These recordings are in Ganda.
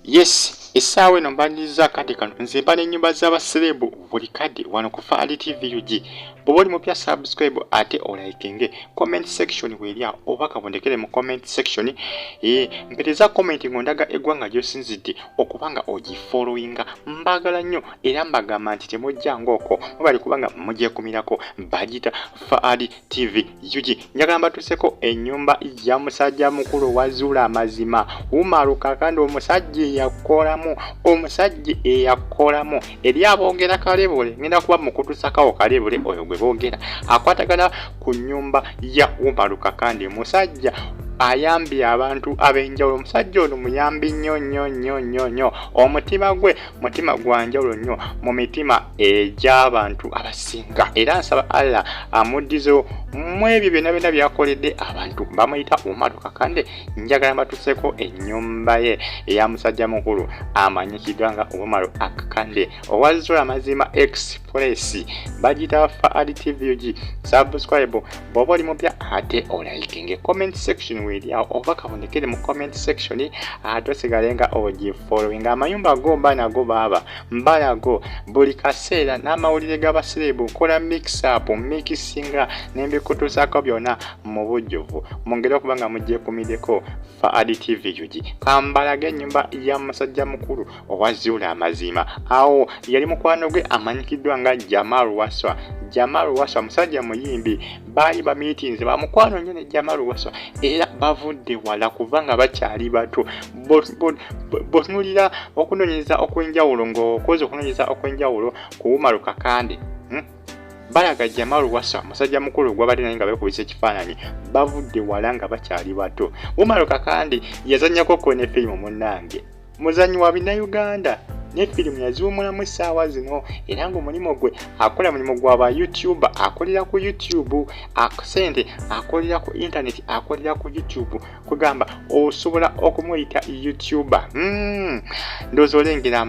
Yes, essaawa eno mbaniriza akadde kano. Nze mba n'ennyumba z'abaserebu buli kadde wano ku Faali TV UG. Bw'oba oli mupya, subscribe ate olikinge. Comment section weeri awo, oba kabondekere mu comment section. Mpereza comment ng'ondaga eggwanga gy'osinzidde okuba nga ogifollowinga. Mbaagala nnyo era mbagamba nti temujja ng'okwo mubali kubanga mugyekumirako. Bagiyita Faali TV UG. Njagala mbatuuseko ennyumba ya musajja mukulu wazuula amazima, Umaru Kakande, omusajja eyakolamu, omusajja eyakolamu eri aboogera kalebule. Ngenda kuba mukutusakawo kalebule oyo gwe boogera akwatagana ku nnyumba ya Umaru Kakande, musajja ayambye abantu ab'enjawulo. Omusajja ono muyambi nnyo nnyo nnyo nnyo nnyo. Omutima gwe mutima gwa njawulo nnyo mu mitima egy'abantu abasinga, era nsaba Allah amuddizewo mu ebyo byonna byonna byakoledde abantu. Bamuyita Umaru Kakande. Njagala mbatuseeko ennyumba ye eya musajja mukulu amanyikiddwa nga Umaru Akakande owa Amazima Express. Bagiyita Faali TV UG. Subscribe bw'oba oli mupya ate olikinge. Comment section weeri awo, oba kabonekere mu comment section ate osigale nga ogifollowinga. Amayumba go mba nago, baaba mba nago buli kaseera n'amawulire g'abaserebu. Nkola mix up, mixinga n'embikutusaako byonna mu bujjuvu mu ngeri okuba nga mugyekumiddeko Faadi TV UG. Kambalaga ennyumba ya musajja mukulu owazuula amazima. Awo yali mukwano gwe amanyikiddwa nga Jamal Waswa. Jamal Waswa musajja muyimbi, baali bamiitinze bamukwano nnyo ne Jamal Waswa era bavudde wala kuva nga bakyali bato. Bw'otunuulira okunoonyereza okw'enjawulo ng'okoze okunoonyereza okw'enjawulo ku Umaru Kakande, Balaga Jamal Waswa musajja mukulu gwabadde naye nga beekubisa ekifaananyi, bavudde wala nga bakyali bato. Umaru Kakande yazannyako ne firimu munnange, muzannyi wa Bannayuganda, ne firimu yaziwumulamu essaawa zino, era ng'omulimu gwe akola mulimu gwa ba YouTuber, akolera ku YouTube sente, akolera ku internet, akolera ku YouTube. Kugamba osobola okumuyita YouTuber. Ndowooza olengera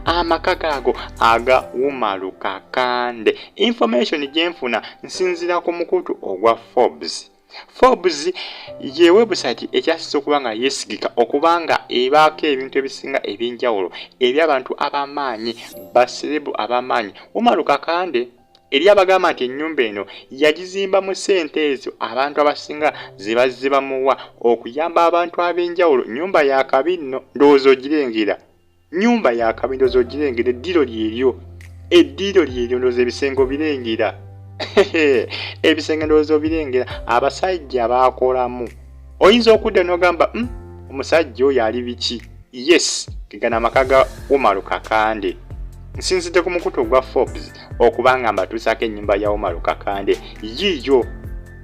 amaka gaago aga Umaru Kakande. Information gyenfuna nsinziira ku mukutu ogwa Forbes. Forbes ye website ekyasinze okuba nga yeesigika okuba nga ebaako ebintu ebisinga ebyenjawulo eby'abantu ab'amaanyi, baserebu ab'amaanyi. Umaru Kakande eri abagamba nti ennyumba eno yagizimba mu ssente ezo abantu abasinga ze bazze bamuwa okuyamba abantu ab'enjawulo. Nnyumba ya kabi nno, ndowooza ogirengera. Nnyumba ya kabi, ndowooza ogirengera. Eddiiro lyeryo, eddiiro lyeryo, ndowooza ebisenge obirengera, ebisenge ndowooza obirengera. Abasajja baakolamu, oyinza okudda n'ogamba, omusajja oyo ali biki?" Yes, gegana amaka ga Umaru Kakande. Nsinzidde ku mukutu ogwa Forbes okuba nga mbatuusaako ennyumba ya Umaru Kakande. Yiiyo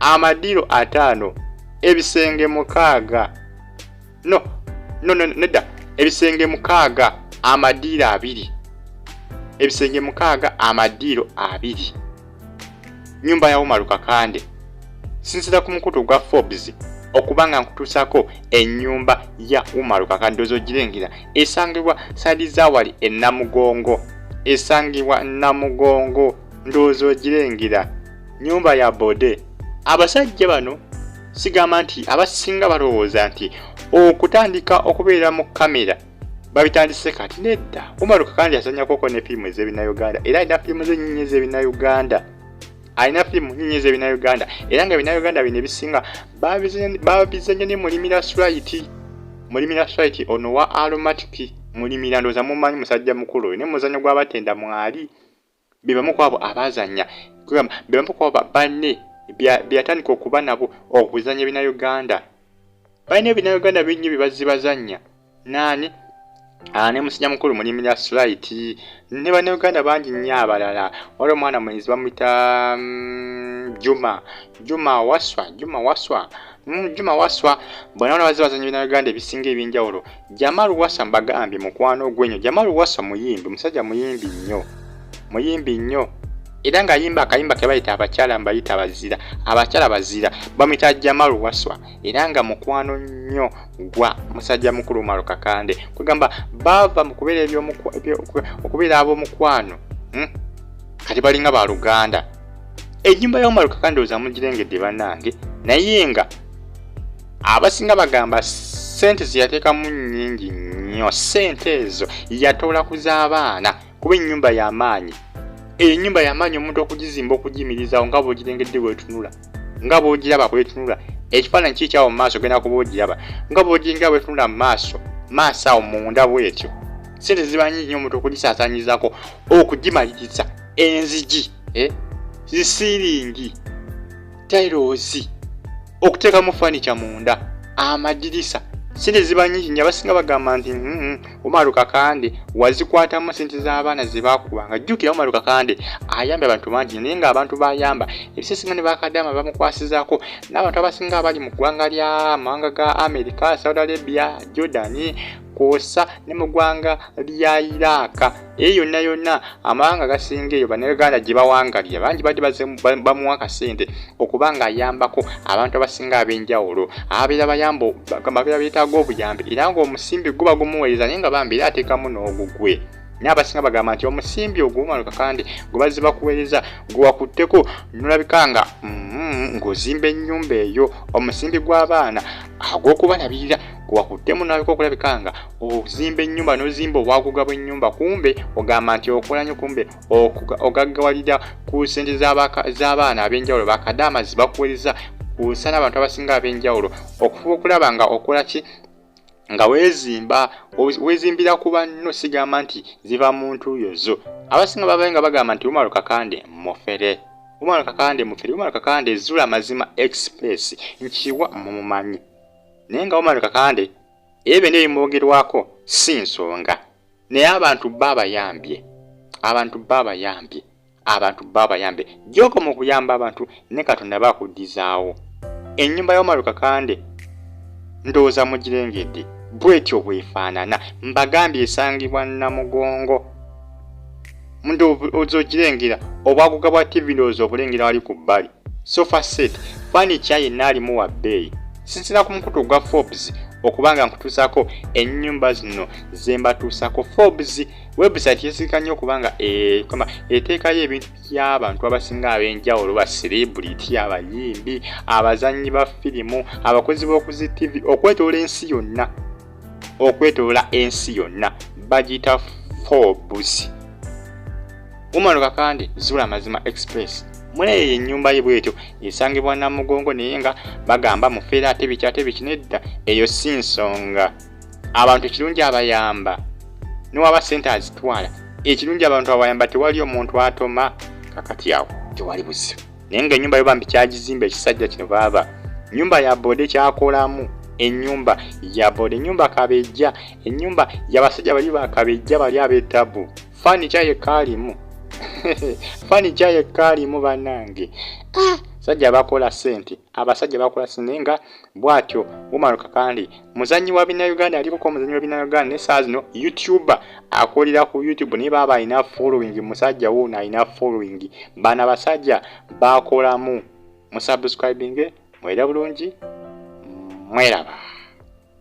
amadiiro 50, ebisenge 6. No, no, no, nedda, ebisenge 6, amadiiro 20, ebisenge 6, amadiiro 20, nyumba ya Umaru Kakande. Sinzira ku mukutu ogwa Forbes okuba nga nkutuusako ennyumba ya Umaru Kakande. Ndowooza ogirengera, esangibwa side zawali e Namugongo, esangibwa Namugongo. Ndowooza ogirengera, nyumba ya bode. Abasajja bano sigamba nti abasinga balowooza nti okutandika okubeera mu kamera babitandise kati. Nedda, Umaru Kakande yazannyakoko ne firimu ez'ebinnauganda, era alina firimu ze nnyingi ez'ebinnauganda, alina firimu nnyingi ez'ebinnauganda, era nga ebinnauganda bino ebisinga babizannya ne Mulimira Slight. Mulimira Slight ono wa Aromatic Mulimira, ndowooza mumanyi musajja mukulu oyo, ne muzannyo gw'abatenda mwali. Be bamu ku abo abazannya, be bamu ku abo banne byeyatandika okuba nabo okuzannya ebinnauganda. Balina ebinnauganda bingi bye bazze bazannya naani ne musajja mukulu Mulimira Slight ne bannayuganda bangi nnyo abalala. Waliwo omwana mulenzi bamuyita Juma, Juma Waswa, Juma Waswa, Juma Waswa. Bonna bona bazze bazannya ebinnauganda ebisinga ebyenjawulo. Jamal Waswa mbagambye mukwano gwenyo. Jamal Waswa muyimbi, musajja muyimbi nnyo, muyimbi nnyo, era ng'ayimba akayimba ke bayita "Abakyala mbayita bazira", "Abakyala bazira". Bamuyita Jamal Waswa era nga mukwano nnyo gwa musajja mukulu Umaru Kakande. Kwegamba baava mu kubeera okubeera ab'omukwano, Kati balinga baluganda. Ennyumba ya Umaru Kakande oza mugirengedde bannange, naye nga abasinga bagamba Sente zeyateekamu nnyingi nnyo. Sente ezo yatoola ku z'abaana, kuba ennyumba y'amaanyi. Eyo ennyumba y'amaanyi omuntu okugizimba, okugiyimirizaawo nga bw'ogirengedde bw'etunula, nga bw'ogiraba bw'etunula. Ekifaananyi kiikyawo mu maaso, ogenda kuba ogiraba nga bw'ogiringa bw'etunula mu maaso maaso awo munda bw'etyo. Sente ziba nnyingi nnyo omuntu okugisaasaanyizaako, okugimaliriza. Enzigi, zisiiringi, tiles, okuteekamu furniture munda, amadirisa, sente ziba nnyingi nnyo. Abasinga bagamba nti Umaru Kakande wazikwatamu sente z'abaana ze baakubanga. Jjukira Umaru Kakande ayambye abantu bangi, naye ng'abantu bayamba ebisesinga ne bakadaama bamukwasizaako n'abantu abasinga abali mu ggwanga lya amawanga ga America, Saudi Arabia, Jordan, kwosa ne mu ggwanga lya Iraq. Eyo yonna yonna amawanga gasinga eyo Bannayuganda gye bawangalira bangi badde bamuwa akasente okuba ng'ayambako abantu abasinga ab'enjawulo ababeera bayamba, babeera beetaaga obuyambi, era ng'omusimbi guba gumuweereza, naye nga bambi era ateekamu n'ogugwe. Naye abasinga bagamba nti omusimbi ogwo Umaru Kakande gwe bazze bakuweereza gwe wakutteko nolabika nga ng'ozimba ennyumba eyo, omusimbi gw'abaana ag'okubalabirira gwe wakuttemu nolabika okulabika nga ozimba ennyumba, n'ozimba obwaguga bw'ennyumba. Kumbe ogamba nti okola nnyo, kumbe ogaggawalira ku ssente z'abaana ab'enjawulo bakadaama ze bakuweereza, kw'ossa n'abantu abasinga ab'enjawulo, okufuba okulaba nga okola ki, nga weezimba, weezimbira ku banno. Sigamba nti ziva mu ntuuyo zo. Abasinga babaye nga bagamba nti Umaru Kakande mufere, Umaru Kakande mufere, Umaru Kakande. Zula Mazima Express nkiwa mumumanyi, naye nga Umaru Kakande ebyo byonna ebimwogerwako si nsonga, naye abantu ba abayambye, abantu ba abayambye, abantu ba abayambye. Gy'okoma okuyamba abantu ne Katonda bakuddizaawo. Ennyumba ya Umaru Kakande ndowooza mugirengedde, bwetyo bwefaanana. Mbagambye esangibwa Namugongo. Ndowooza ogirengera obwaguga bwa TV, ndowooza obulengera wali ku bbali, sofa set, furniture yenna alimu wa bbeeyi. Sinzira ku mukutu ogwa Forbes okuba nga nkutuusaako ennyumba zino ze mbatuusako. Forbes website yesigika nnyo okubanga eteekayo ebintu by'abantu abasinga ab'enjawulo, ba celebrity, abayimbi, abazannyi ba firimu, abakozi b'oku TV okwetoola ensi yonna, okwetoola ensi yonna, bagiyita Forbes. Umaru Kakande, Zula Mazima Express, muleeyo ennyumba ye bwetyo esangibwa Namugongo, naye nga bagamba mufeera ate biki ate biki. Nedda, eyo si nsonga. Abantu ekirungi abayamba, newaba sente azitwala, ekirungi abantu abayamba, tewali omuntu atoma. Kakati awo tewali buzibu, naye nga ennyumba yo bambi kyagizimba ekisajja kino baaba nyumba ya bode, kyakolamu ennyumba ya bode, ennyumba kabejja, ennyumba yabasajja bali bakabejja bali ab'etabu. Furniture yekka alimu, furniture yekka alimu. Bannange, sajja bakola sente, abasajja bakola sente. Naye nga bw'atyo Umaru Kakande muzannyi wa Bannayuganda, aliko omuzannyi wa Bannayuganda, ne saa zino YouTuber, akolera ku YouTube, naye baaba alina following. Musajja wuuno alina following. Bano abasajja bakolamu. Musubscribinge, mwera bulungi, mweraba.